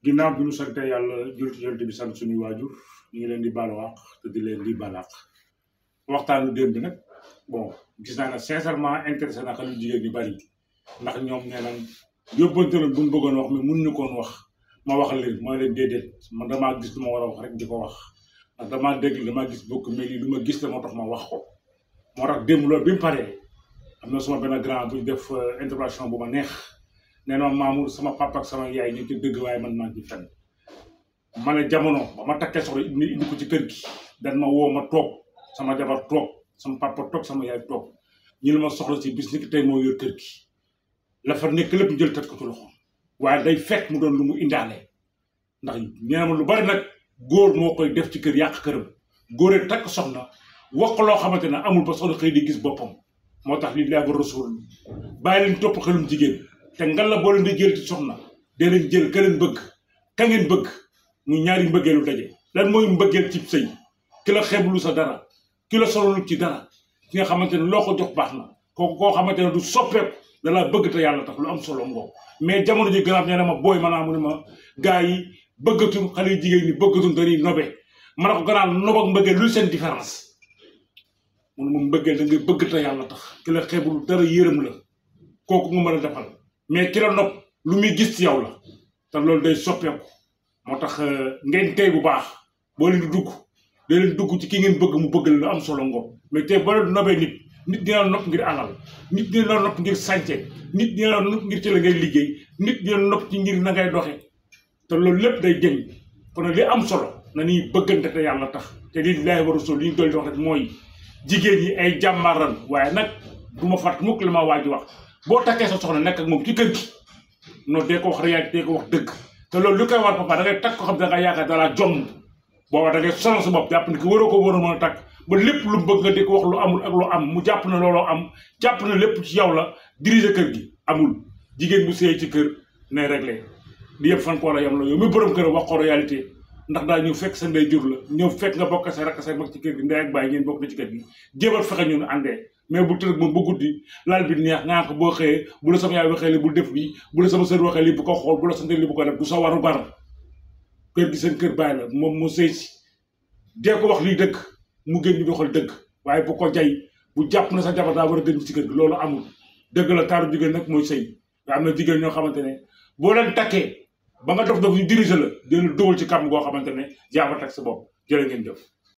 ginnaaw bi ñu sante yàlla jul ci yonent bi sant suñuy waajur ñu ngi leen di baalu àq te di leen di baal àq waxtaanu démb bi nag bon gis naa ne sincèrement intéressé na xale yu jigéen ñi bari ndax ñoom nee nañ yóbbante na buñ bëggoon wax mais mënuñu koon wax ma waxal leen mooy leen déedéet man damaa gis lu ma war a wax rek di ko wax ndax damaa dégg damaa gis bokk mais lii lu ma gis la moo tax ma wax ko moo tax démb loolu bi mu paree am na suma benn grand bu def intervention bu ma neex nee na Mamour sama papa ak sama yaay ñu ci dëgg waaye man maa ngi ci fenn ma ne jamono ba ma takkee soxla indi ko ci kër gi dan ma woo ma toog sama jabar toog sama papa toog sama yaay toog ñu ne ma soxla si bis ni ki tey moo yor kër gi la fa nekk lépp jël teg ko ci loxo waaye day fekk mu doon lu mu indaale ndax nee na ma lu bari nag góor moo koy def ci kër yàq këram góoree takk soxna wax ko loo xamante ne amul ba soxna xëy di gis boppam moo tax li laa ba rasul bàyyi leen topp xelum jigéen te ngal la boo leen di jël ci soxna dee leen jël ka leen bëgg ka ngeen bëgg muy ñaari mbëggeelu daje lan mooy mbëggeel ci sëy ki la xeeblu sa dara ki la sololu ci dara ki nga xamante ne loo ko jox baax na kooku koo xamante ne du soppeeku dalaa bëgg te yàlla tax lu am solo ngoo mais jamono ji gannaaw nee na ma booy maanaam mu ne ma gars yi bëggatuñ xale yu jigéen ñi bëggatuñ dañuy nobe ma ne ko gannaaw nob ak mbëggeel luy seen différence mun ma mbëggeel da ngay bëgg te yàlla tax ki la xeeblu dara yërëm la kooku nga mën a defal mais ki la nopp lu muy gis ci yow la te loolu day soppeeku moo tax ngeen tey bu baax boo leen di dugg da leen dugg ci ki ngeen bëgg mu bëgg la am solo ngoo mais tey boo leen nobee nit dina la nopp ngir alal nit dina la nopp ngir sànce nit dina la nopp ngir ci la ngay liggéey nit dina la nopp ci ngir na ngay doxe te loolu lépp day jëñ kon li am solo na ñuy bëggante te yàlla tax te lii laahi wa rasul li ñu dool di wax rek mooy jigéen ñi ay jàmbaran waaye nag du ma fàtt mukk li ma waa ji wax boo takkee sa soxna nekk ak moom ci kër gi non dee ko wax réalité dee ko wax dëgg te loolu li koy war papa da ngay takk ko xam da nga yaakaar dalaa jomm booba da ngay sonal sa bopp jàpp ne ki waroo ko war a mën a takk ba lépp lu mu bëgg nga di ko wax lu amul ak lu am mu jàpp ne looloo am jàpp ne lépp ci yow la diriger kër gi amul jigéen bu sëy ci kër nay réglé di yëpp fan ko war a yam la yow mi borom kër wax ko réalité ndax daa ñëw fekk sa ndey jur la ñëw fekk nga bokk sa rakk say mag ci kër gi ndey ak bàyyi ngeen bokk na ci kër gi jéemal fexe ñun àndee mais bu tëdd moom ba guddi laal bi neex nga ko boo xëyee bu la sama yaay waxee li bul def bi bu la sama sër waxee li bu ko xool bu la sante li bu ko def du sa waru bar kër gi seen kër bàyyi la moom mu sëy si dee ko wax lii dëgg mu gën ñu doxal dëgg waaye bu ko jay bu jàpp na sa jabar daa war a gën ci kër gi loolu amul dëgg la taaru jigéen nag mooy sëy nga am na jigéen ñoo xamante ne boo leen takkee ba nga dof dof ñu diriger la dina dugal ci kàmm goo xamante ne yaa fa teg sa bopp jërë ngeen jëf